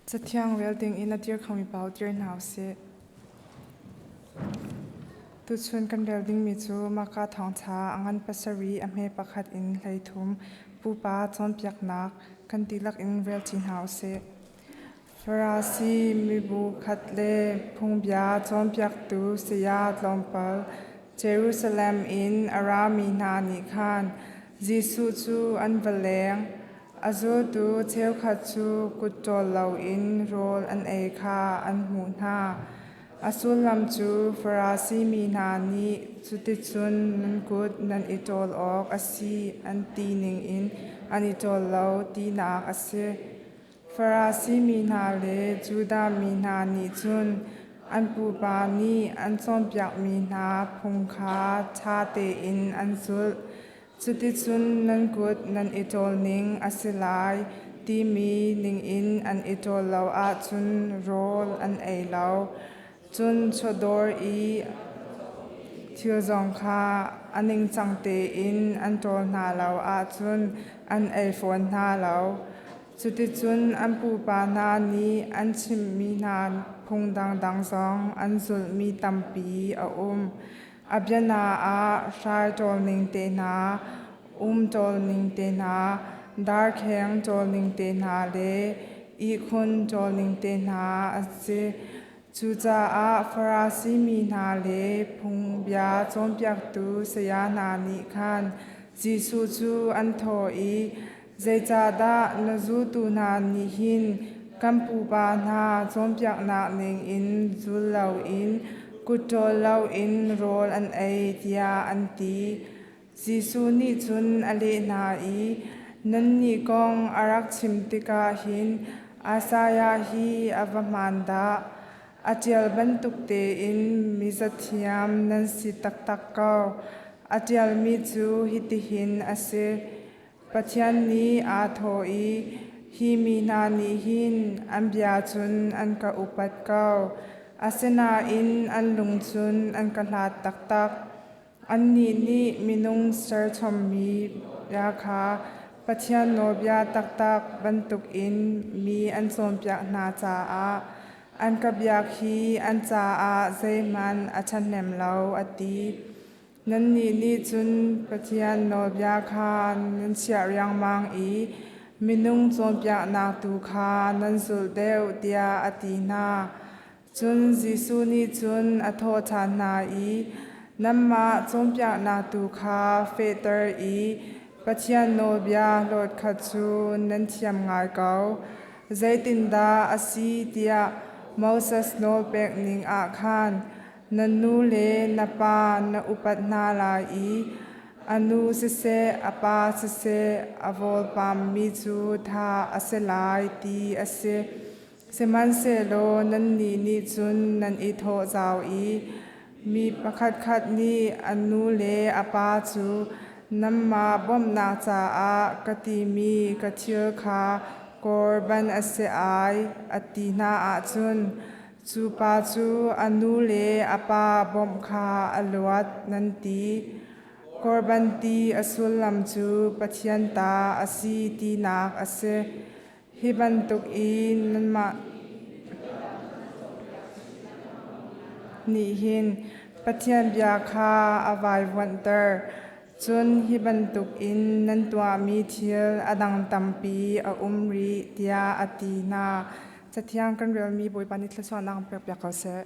Cathiang rel dingin a dir khomi paoh dir hna usih. Tuchun kan rel dingmi cu Maka thawngṭha a ngan pasarih a hme pakhat in 13 pupa cawnpiaknak kan dihlak in rel ṭi hna usih. Farasi mibu khat le phungbia cawnpiaktu saya tlawmpal Jerusalem in a rami hna nih khan Jesuh cu an va leng. A zultu cheukhat cu kut ṭawl loin rawl an ei kha an hmuh hna. A sullam cu Farasi mi hna nih cuticun nan kut nan i ṭawl awk a si an ti ningin an i ṭawl lo tinak a si. Farasi mi hna le Judah mi hna nih cun an pupa nih an cawnpiakmi hna phung kha ṭha tein an zulh. Cuticun nan kut nan i ṭawlning a si lai timi ningin an i ṭawl lo ahcun rawl an ei lo. Cun chawdawr i thil zong kha a ningcang tein an ṭawl hna lo ahcun an ei fawn hna lo. Cuticun an pupa hna nih an chimhmi hna phung dangdang zong an zulhmi tampi a um. A biana ah hrai ṭawlning tehna, um ṭawlning tehna, darkheng ṭawlning tehna le ihkhun ṭawlning tehna a si. Cucaah Farasi mi hna le phungbia cawnpiaktu saya hna nih khan Jesuh cu an thawh i, Zeicahdah na zultu hna nih hin kan pupa hna cawnpiaknak ningin zul loin kut ṭawl loin rawl an ei tiah an ti. Jesuh nih cun a leh hna i, Nannih kong a rak chim tikah hin Isaiah hi a va hmaan dah! A ṭial bantuk tein mizathiam nan si taktak ko. A ṭialmi cu hitihin a si: Pathian nih aa thawh i, Hi mi hna nih hin an bia cun an ka upat ko, asinain an lung cun an ka hlat taktak. Annih nih minung serchommi bia kha Pathian nawlbia taktak bantukin mi an cawnpiak hna caah an ka biak hi an caah zeihmanh a ṭhahnem lo, a ti. Nannih nih cun Pathian nawlbia kha nan chiah riangmang i minung cawnpiaknak tu kha nan zulh deuh tiah a ti hna. Cun Jesuh nih cun a thawh ṭhan hna i, Nanmah cawnpiaknak tu kha fehter i Pathian nawlbia hlawt kha cu nan thiam ngai ko. Zeitindah a si tiah Moses nawlpek ning ah khan Na nu le na pa na upat hna lai i a nu siseh a pa siseh a vawlpammi cu thah a si lai ti a si. Sihmanhsehlaw nannih nih cun nan i thawh zau i mi pakhatkhat nih a nu le a pa cu nanmah bawmhnak caah ka timi ka thil kha korban a si ai a ti hna ahcun Cu pa cu a nu le a pa bawmh kha a luat nan ti. Korban ti a sullam cu Pathian ta a si tinak a si. Hi bantuk i nanmah nih hin Pathian bia kha a vaivuanhter. Cun hi bantukin nan tuahmi thil a dang tampi a um rih, tiah a ti hna. Cathiang kan relmi Bawipa nih thluachuahnak pekpiak ko seh.